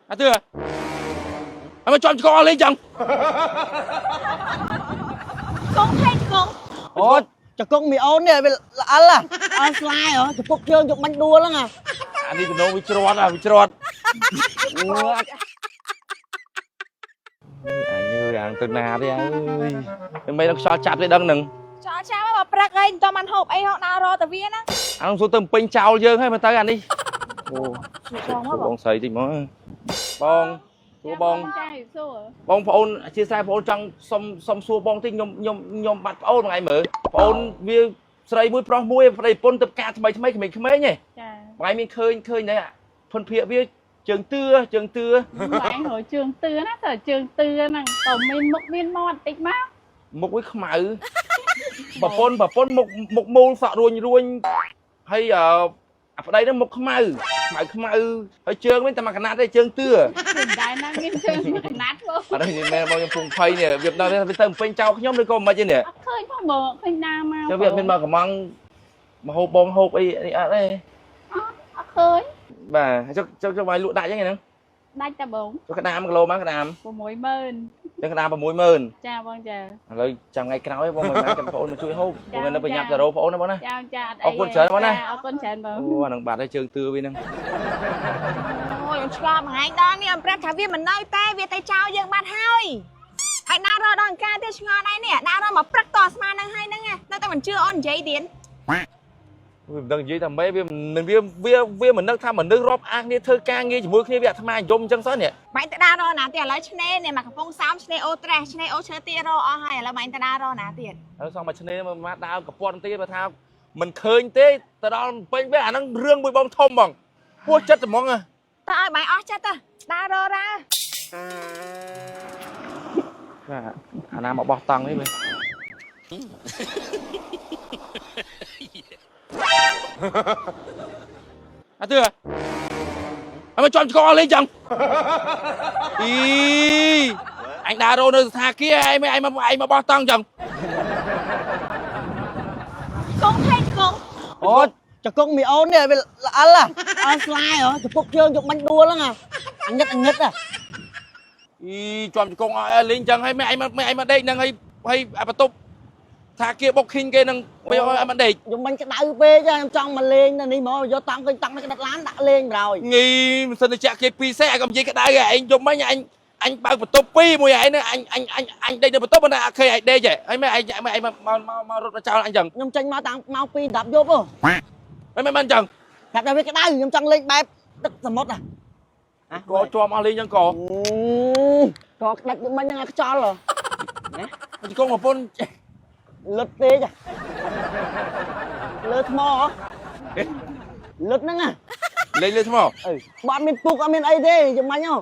អាទឿអើមកចំឆ្កអស់លេងចឹង កងថៃកង អូចកុងមីអូននេះវាល្អិលអល់ស្លាយហ៎ចពុកជើងយកបាញ់ដួលហ្នឹង អានេះទំនងវាច្រត់អាវាច្រត់ ងាត់ អញអើយអាងទៅណាទេអើយមិនដឹងខ្យល់ចាប់ទេដឹងនឹង ចោលចាំមកព្រឹកអីមិនតបានហូបអីហោដើររទៅវាហ្នឹង អានោះសួរទៅពេញចោលយើងហើយមើលទៅអានេះអូ សួរបងមក បងស្រីតិចមកបងសួរបង ចាសួរ បងប្អូនអធិស្ឋានបងប្អូនចង់សុំសុំសួរបងតិចខ្ញុំខ្ញុំខ្ញុំបាត់ប្អូនមួយថ្ងៃមើលប្អូនវាស្រីមួយប្រុសមួយប្តីប្រពន្ធទៅការថ្មីថ្មីក្មេងៗហ៎ ចា មួយថ្ងៃមានឃើញឃើញដែរភុនភាកវាជើងទឿជើងទឿ បងរកជើងទឿណាតើជើងទឿហ្នឹងតើមានមុខមានមាត់តិចមក មុខវាខ្មៅប្រពន្ធប្រពន្ធមុខមុខមូលសក់រួញរួញហើយអឺអាប្តីហ្នឹងមុខខ្មៅខ្មៅខ្មៅហើយជើងវិញតែមួយកណាត់ទេជើងទឿ មិនដែរណាមានជើងមួយកណាត់បង អត់ទេមែនបងខ្ញុំពងភ័យនេះវាមិនដឹងវាទៅពេញចោលខ្ញុំឬក៏មិនទេនេះ អត់ឃើញផងបងឃើញណាមក ចុះវាអត់មានមកកំងមកហូបបងហូបអីនេះអត់ទេ អត់អត់ឃើញ បាទចុះចុះចុះបាយលក់ដាក់ចឹងហ្នឹង ដាច់តាបង ចុះក្តាមគីឡូមកក្តាម 60000 ចឹងក្តាម60000 ចាបងចា ឥឡូវចាំថ្ងៃក្រោយបងមកចាំបងប្អូនមកជួយហូបបងនៅប្រញាប់ទៅរកបងប្អូនណាបងណា ចាចាអត់ អរគុណច្រើនបងណា អរគុណច្រើនបង អូអានឹងបាត់ហើយជើងទឿវាហ្នឹង អូយខ្ញុំឆ្លប់មួយថ្ងៃដល់នេះអមប្រាប់ថាវាមិននៅតែវាទៅចោលយើងបាត់ហើយហើយដើររដល់អង្ការទៀតឆ្ងល់ដែរនេះដើររមកព្រឹកតស្មាននឹងហើយហ្នឹងនៅតែមិនជឿអូននិយាយទៀត វាមិនដឹងនិយាយថាម៉េចវាមិនវាវាវាមិននឹកថាមនុស្សរាប់អានគ្នាធ្វើការងារជាមួយគ្នាវាអាត្មាយំអញ្ចឹងសោះនេះ បាញ់ទៅដើររណាទៀតឥឡូវឆ្នេរនេះមកកំពង់សោមឆ្នេរអូត្រេសឆ្នេរអូឈើទារអស់ហើយឥឡូវបាញ់ទៅដើររណាទៀត ឥឡូវសងមកឆ្នេរមកដើរកពត់បន្តិចបើថាមិនឃើញទេទៅដល់ពេញវិញអាហ្នឹងរឿងមួយបងធំបងពោះចិត្តហ្មង តើឲ្យបាញ់អស់ចិត្តទៅដើរររ៉ា បាទអាណាមកបោះតង់នេះវិញអាទឿអើមកចំឆ្កអស់លេងចឹងអីអញដើររនៅស្ថាគារឯងមិនឯងមកឯងមកបោះតង់ចឹង កងថៃកង អូចកុងមីអូននេះវាល្អិលអល់ស្លាយហ៎ចពុកជើងយកបាញ់ដួលហ្នឹងអញឹកអញឹក អីជាប់ជង្គង់អស់លេងចឹងហើយម៉ែឯងមកម៉ែឯងមកដេកហ្នឹងហើយហើយអាបន្ទប់ថាគាបុកឃីងគេហ្នឹងមិនឲ្យមកដេក យកបាញ់ក្តៅពេកខ្ញុំចង់មកលេងនៅនេះមកយកតង់ឃើញតង់នេះក្តាត់ឡានដាក់លេងបណ្ដោយ ងីមិនសិនទៅចាក់គេពីរសេះឯងក៏និយាយក្តៅឯងយំមិញអញអញបើកបន្ទប់ពីរមួយឯងហ្នឹងអញអញអញអញដេកនៅបន្ទប់ប៉ុន្តែអត់ឃើញឯងដេកទេហើយម៉ែឯងម៉ែឯងមកមកមករត់មកចោលអញចឹង ខ្ញុំចេញមកតាំងម៉ោង2 10យប់ហ៎ មិនមិនមិនចឹង ប្រាប់ថាវាក្តៅខ្ញុំចង់លេងបែបទឹកសមុទ្រហ៎ ក៏ជាប់អស់លេងចឹងក៏ ក៏ក្តាច់យកមិញហ្នឹងខ្យល់ហ៎ ជង្គង់ប្រពន្ធ លុតពេកលើថ្មហ៎លុតហ្នឹងហ៎ លេងលើថ្ម អើបើអត់មានពុកអត់មានអីទេយកមិញហ៎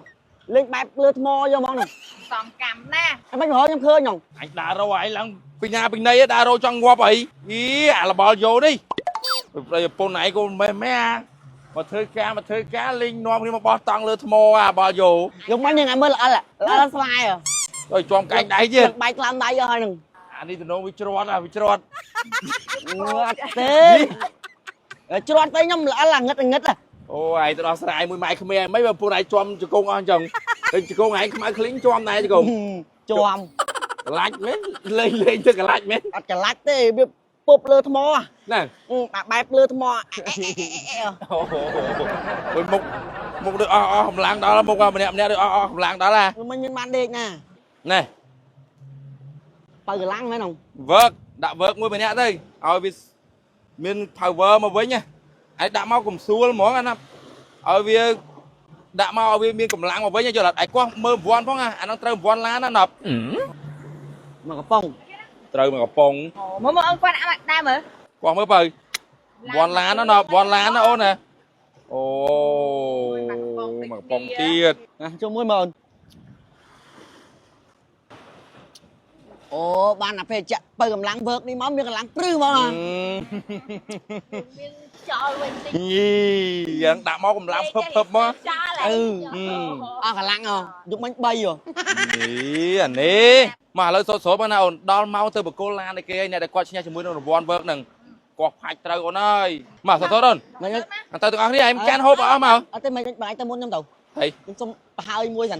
លេងបែបលើថ្មយកហ្មងហ្នឹង សំកម្មណា តែមិនរហខ្ញុំឃើញហ្មង អញដើររកឯងឡើងពីណាពីណីដើររកចង់ងាប់អីអីអាលបល់យោនេះប្តីប្រពន្ធឯងក៏ម៉េះម៉េះអាមកធ្វើការមកធ្វើការលេងនាំគ្នាមកបោះតង់លើថ្មអាបល់យោ យកមិញហ្នឹងឲ្យមើលល្អិលល្អិលស្លាយហ៎ អើយជាប់កែងដៃទៀត បែកក្លាមដៃយកហើយហ្នឹង អានេះទំនងវាច្រត់អាវាច្រត់ ងាត់ទេច្រត់ទៅខ្ញុំល្អិលអាងឹតងឹត អូឯងទៅដល់ស្រែមួយម៉ែក្មេងមិនបើពួកឯងជាប់ជង្គង់អស់អញ្ចឹងតែជង្គង់ឯងខ្មៅឃ្លីងជាប់ដែរជង្គង់ ជាប់ កលាច់មែនលេងលេងទៅកលាច់មែន អត់កលាច់ទេវាពុបលើថ្ម ណា អាបែបលើថ្ម អូហូមុខមុខដូចអស់អស់កម្លាំងដល់មុខម្នាក់ម្នាក់ដូចអស់អស់កម្លាំងដល់ហ่ะ មិញមានបានដេកណា ណែ បើកម្លាំងមែនហ្នឹង work ដាក់ work មួយម្នាក់ទៅឲ្យវាមាន power មកវិញណាហើយដាក់មកកំសួលហ្មងអាណាឲ្យវាដាក់មកឲ្យវាមានកម្លាំងមកវិញយល់អត់ឯកោះមើលរង្វាន់ផងអាហ្នឹងត្រូវរង្វាន់ឡានណាណប់ មកកំប៉ុង ត្រូវមកកំប៉ុង មើលមើលអង្គគាត់ដាក់ដែរមើល កោះមើលបើវ៉ាន់ឡានណាណវ៉ាន់ឡានណាអូនណាអូមកកំប៉ុងទៀត ណាជុំមួយមើលអូនអូបានអាភេជ្ជៈបើកម្លាំងវើកនេះមកមានកម្លាំងព្រឺហ្មងណា មានខ្យល់វិញតិច ញីយ៉ាងដាក់មកកម្លាំងភឹបភឹបមក ចោល អឺអស់កម្លាំងហ៎យប់មិញ3ហ៎ នេះអានេះមកឥឡូវសូត្រសូត្រមកណាអូនដល់មកទៅបកគលឡានឯគេហើយអ្នកដែលគាត់ឈ្នះជាមួយនឹងរង្វាន់វើកហ្នឹង កោះផាច់ត្រូវអូនអើយមកសតអូន មិន អត់ទៅទាំងអស់គ្នាឯងចានហូបអស់មក អត់ទេមិនបាយទៅមុនខ្ញុំទៅ ហី ខ្ញុំសុំប្រហើយមួយសិន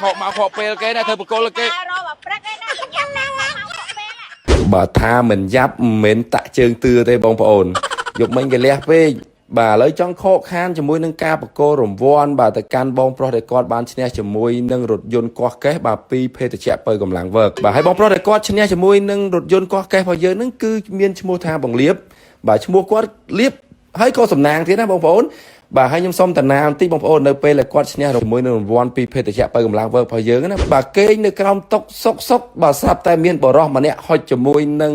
ខកមកខកពេលគេណាធ្វើបកគលគេ ដើររកមកព្រឹកឯណាញ៉ាំណាមកពេល បើថាមិនយ៉ាប់មិនមែនតាក់ជើងទឿទេបងប្អូនយប់មិញគេលះពេកបាទឥឡូវចង់ខកខានជាមួយនឹងការប្រកល់រង្វាន់បាទទៅកាន់បងប្រុសដែលគាត់បានឈ្នះជាមួយនឹងរថយន្តកោះកេះបាទពីភេទជ្ជៈបើកម្លាំងវើកបាទហើយបងប្រុសដែលគាត់ឈ្នះជាមួយនឹងរថយន្តកោះកេះរបស់យើងនឹងគឺមានឈ្មោះថាបងលៀបបាទឈ្មោះគាត់លៀបហើយក៏សំណាងទៀតណាបងប្អូនបាទហើយខ្ញុំសូមតាណាបន្តិចបងប្អូននៅពេលដែលគាត់ឈ្នះជាមួយនឹងរង្វាន់ពីភេទជ្ជៈបើកម្លាំងវើករបស់យើងណាបាទគេងនៅក្រោមតុសុកសុកបាទស្រាប់តែមានបរោះម្នាក់ហុចជាមួយនឹង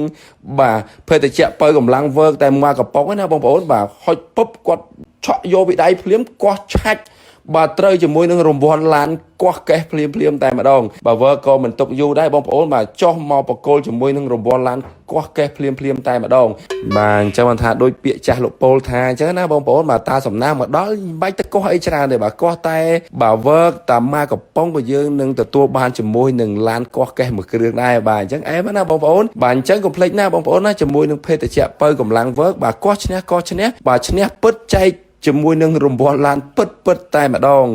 បាទភេទជ្ជៈបើកម្លាំងវើកតែមកកំប៉ុងណាបងប្អូនបាទហុចពុបគាត់ឆក់យកពីដៃភ្លាមគាស់ឆាច់បាទត្រូវជាមួយនឹងរង្វាន់ឡានកោះកេះភ្លាមភ្លាមតែម្ដងបាទវើក៏មិនទុកយូរដែរបងប្អូនបាទចោះមកបកគលជាមួយនឹងរង្វាន់ឡានកោះកេះភ្លាមភ្លាមតែម្ដងបាទអញ្ចឹងបានថាដូចពាក្យចាស់លោកពោលថាអញ្ចឹងណាបងប្អូនបាទតាសំណាងមកដល់មិនបាច់ទៅកោះអីច្រើនទេបាទកោះតែបាទវើតាមមកកំប៉ុងក៏យើងនឹងទទួលបានជាមួយនឹងឡានកោះកេះមួយគ្រឿងដែរបាទអញ្ចឹងអែមណាបងប្អូនបាទអញ្ចឹងកុំភ្លេចណាបងប្អូនណាជាមួយនឹងភេទជ្ជៈបើកម្លាំងវើបាទកោះឈ្នះកោះឈ្នះបាទឈ្នះពិតចែកជាមួយនឹងរង្វាន់ឡានពិតពិតតែម្ដង។